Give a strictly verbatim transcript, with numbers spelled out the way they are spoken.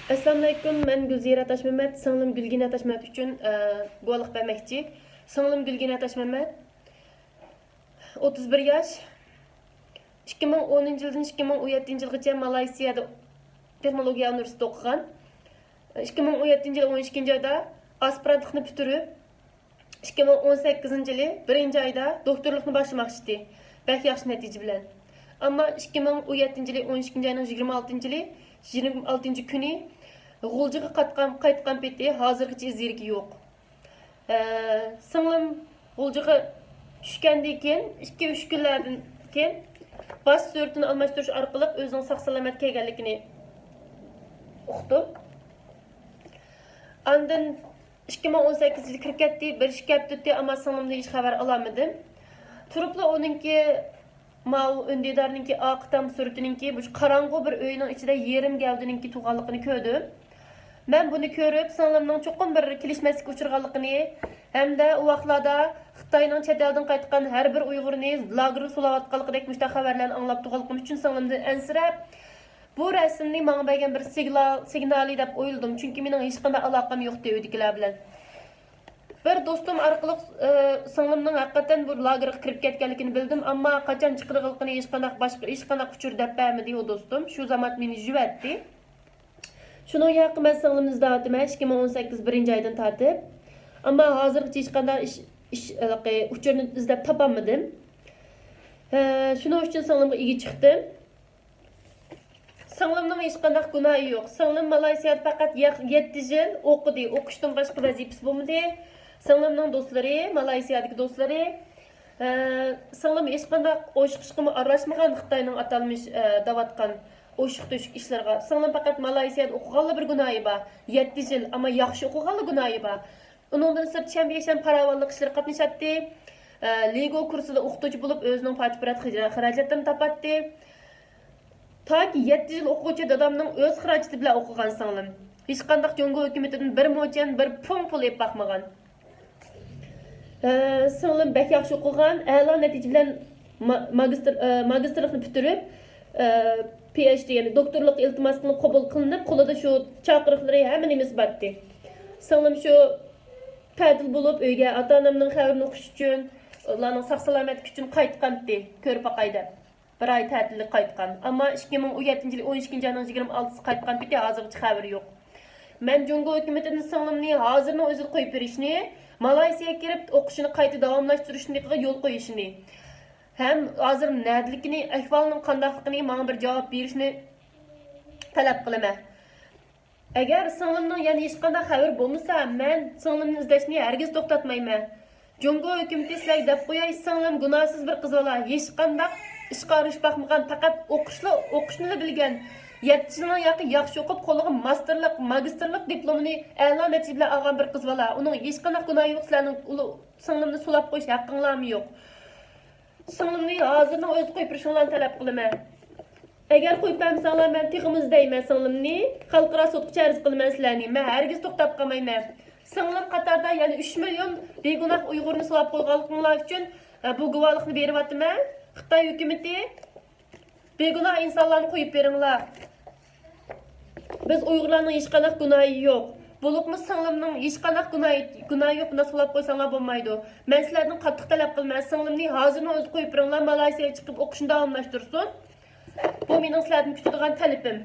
ئەسسالامۇئەلەيكۇم، مەن گۈلزىرە تاشمەمەت. سىڭلىم گۈلگىنە تاشمەمەت ئۈچۈن، ئە، گۇۋاھلىق بەرمەكچى. سىڭلىم گۈلگىنە تاشمەمەت، ئوتتۇز بىر ياش. ئىككى مىڭ ئونىنچى يىلدىن ئىككى مىڭ ئون يەتتىنچى يىلغىچە مالايسىيەدە تېخنولوگىيە ئۇنىۋېرسىتېتىدا ئوقۇغان. ئىككى مىڭ ئون يەتتىنچى يىل ئون ئىككىنچى ئايدا ئاسپىرانتلىقنى پۈتتۈرۈپ، ئىككى مىڭ ئون سەككىزىنچى يىلى بىرىنچى ئايدا دوكتورلۇقنى باشلىماقچى ئىدى، بەك ياخشى نەتىجە بىلەن. ئەمما ئىككى مىڭ ئون يەتتىنچى يىلى ئون ئىككىنچى ئاينىڭ يىگىرمە ئالتىنچى يىلى، يىگىرمە ئالتىنچى كۈنى غۇلجىغا قاتقان، قايتقان پېتى ھازىرغىچە ئىز دېرىكى يوق. ئە، سىڭلىم غۇلجىغا چۈشكەندىن كېيىن، ئىككى، ئۈچ كۈنلەردىن كېيىن باش سۈرىتىنى ئالماشتۇرۇش ئارقىلىق ئۆزىنىڭ ساق-سالامەت كەلگەنلىكىنى ئۇقتۇم. ئاندىن ئىككى مىڭ ئون سەككىزىنچى يىلى كىرىپ كەتتى، بىر ئىككى ھەپتە ئۆتتى، ئەمما سىڭلىمدىن ھېچ خەۋەر ئالالمىدىم. تۇرۇپلا ئۇنىڭكى، ماۋۇ ئۈندىدارنىڭكى ئارقا تام سۈرىتىنىڭكى، مۇشۇ قاراڭغۇ بىر ئۆينىڭ ئىچىدە يېرىم گەۋدىنىڭكى تۇغانلىقىنى كۆردۈم. مەن بۇنى كۆرۈپ، سىڭلىمنىڭ چوقۇم بىر كېلىشمەسلىككە ئۇچرىغانلىقىنى ھەمدە ئۇ ۋاقىتلاردا خىتاينىڭ چەت ئەلدىن قايتقان ھەر بىر ئۇيغۇرنى لاگېرغا سولاۋاتقانلىقىدەك مۇشۇنداق خەۋەرلەرنى ئاڭلاپ تۇرغانلىقىم ئۈچۈن سىڭلىمدىن ئەنسىرەپ، بۇ رەسىمنى ماڭا بەرگەن بىر سىگنال، سىگنالى دەپ ئويلىدىم، چۈنكى مېنىڭ ھېچقانداق ئالاقەم يوقتى ئۆيدىكىلەر بىلەن. بىر دوستۇم ئارقىلىق، ئى، سىڭلىمنىڭ ھەقىقەتەن بۇ لاگېرغا كىرىپ كەتكەنلىكىنى بىلدىم، ئەمما قاچان چىقىدىغانلىقىنى ھېچقانداق باشقا، ھېچقانداق ئۇچۇر دەپ بەرمىدى ئۇ دوستۇم. شۇ زامات مېنى يۈزۈۋەتتى. شۇنىڭ ھەققىدە مەن سىڭلىمنى ئىزدەۋاتىمەن، ئىككى مىڭ ئون سەككىز بىرىنچى ئايدىن تارتىپ. ئەمما ھازىرغىچە ھېچقانداق ئىش، ئىش، ھېلىقى ئۇچۇرنى ئىزدەپ تاپالمىدىم. ھە، شۇنىڭ ئۈچۈن سىڭلىمغا ئىگە چىقتىم. سىڭلىمنىڭ ھېچقانداق گۇناھى يوق. سىڭلىم مالايسىيادا پەقەت يەق-، يەتتە يىل ئوقۇدى. ئوقۇشتىن باشقا ۋەزىپىسى بولمىدى. سىڭلىمنىڭ دوستلىرى، مالايسىيادىكى دوستلىرى، ئە، سىڭلىم ھېچقانداق ئوشۇق ئىشقىمۇ ئارىلاشمىغان خىتاينىڭ ئاتالمىش، ئە، دەۋاتقان ئوشۇق-تۆشۈك ئىشلىرىغا. سىڭلىم پەقەت مالايسىيادا ئوقۇغانلا بىر گۇناھى بار. يەتتە يىل، ئەمما ياخشى ئوقۇغانلا گۇناھى بار. ئۇنىڭدىن سىرت، شەنبە، يەكشەنبە پاراۋانلىق ئىشلىرىغا قاتنىشاتتى. ئە، لېگو كۇرسىدا ئوقۇتقۇچى بولۇپ، ئۆزىنىڭ پاچ-پۇرات خىجا-، خىراجەتلىرىنى تاپاتتى. تاكى يەتتە يىل ئوقۇغۇچە دادامنىڭ ئۆز خىراجىتى بىلەن ئوقۇغان سىڭلىم. ھېچقانداق جۇڭگو ھۆكۈمىتىدىن بىر موچەن، بىر پۇڭ پۇل ئېلىپ باقمىغان. ئە، سىڭلىم بەك ياخشى ئوقۇغان، ئەلا نەتىجە بىلەن ما-، ماگىستىر-، ئە، ماگىستىرلىقنى پۈتتۈرۈپ، ئە، پى ئەيچ دى، يەنى دوكتورلۇققا ئىلتىماس قىلىنىپ قوبۇل قىلىنىپ، قولىدا شۇ چاقىرىقلىرى، ھەممە نېمىسى بارتتى. سىڭلىم شۇ تەتىل بولۇپ ئۆيگە ئاتا-ئانامنىڭ خەۋىرىنى ئۇقۇش ئۈچۈن، ئۇلارنىڭ ساق-سالامەتلىكى ئۈچۈن قايتقانتى، كۆرۈپ باقاي دەپ. بىر ئاي تەتىللىك قايتقان. ئەمما ئىككى مىڭ ئون يەتتىنچى يىلى ئون ئىككىنچى ئاينىڭ يىگىرمە ئالتىسى قايتقان پېتى ھازىرغىچە خەۋىرى يوق. مەن جۇڭگو ھۆكۈمىتىدىن سىڭلىمنى ھازىرنىڭ ئۆزىدە قويۇپ بېرىشنى، مالايسىيەگە كىرىپ ئوقۇشىنى قايتا داۋاملاشتۇرۇشنىغا يول قويۇشىنى ھەم ھازىر نەدىلىكىنى، ئەھۋالىنىڭ قانداقلىقىنى ماڭا بىر جاۋاب بېرىشنى تەلەپ قىلىمەن. ئەگەر سىڭلىمنىڭ يەنە ھېچقانداق خەۋىرى بولمىسا، مەن سىڭلىمنى ئىزدەشنى ھەرگىز توختاتمايمەن. جۇڭگو ھۆكۈمىتى، سىلەرگە دەپ قوياي، سىڭلىم گۇناھسىز بىر قىز بالا، ھېچقانداق ئىشقا ئارىلىشىپ باقمىغان، پەقەت ئوقۇشلا، ئوقۇشنىلا بىلگەن، يەتتە يىلنىڭ ياقى ياخشى ئوقۇپ، قولىغا ماستېرلىق، ماگىستىرلىق دىپلومىنى ئەلا نەتىجە بىلەن ئالغان بىر قىز بالا. ئۇنىڭ ھېچقانداق گۇناھى يوق، سىلەرنىڭ ئۇلۇ-، سىڭلىمنى سولاپ قويۇش ھەققىڭلارمۇ يوق. سىڭلىمنى ھازىرنىڭ ئۆزىدە قويۇپ بېرىشىڭلارنى تەلەپ قىلىمەن. ئەگەر قويۇپ بەرمىسەڭلار، مەن تېخىمۇ ئىزدەيمەن سىڭلىمنى. خەلقئارا سوتقىچە ئەرز قىلىمەن سىلەرنى. مەن ھەرگىز توختاپ قالمايمەن. سىڭلىم قاتاردا يەنە ئۈچ مىليون بىگۇناھ ئۇيغۇرنى سولاپ قويغانلىقىڭلار ئۈچۈن، ئە، بۇ گۇۋاھلىقنى بېرىۋاتىمەن. خىتاي ھۆكۈمىتى، بىگۇناھ ئىنسانلارنى قويۇپ بېرىڭلار. بىز ئۇيغۇرلارنىڭ ھېچقانداق گۇناھى يوق. بولۇپمۇ سىڭلىمنىڭ ھېچقانداق گۇناھى، گۇناھى يوق، بۇنداق سولاپ قويساڭلار بولمايدۇ. مەن سىلەردىن قاتتىق تەلەپ قىلىمەن، سىڭلىمنى ھازىرنىڭ ئۆزىدە قويۇپ بېرىڭلار، مالايسىيەگە چىقىپ ئوقۇشىنى داۋاملاشتۇرسۇن. بۇ مېنىڭ سىلەردىن كۈتىدىغان تەلىپىم.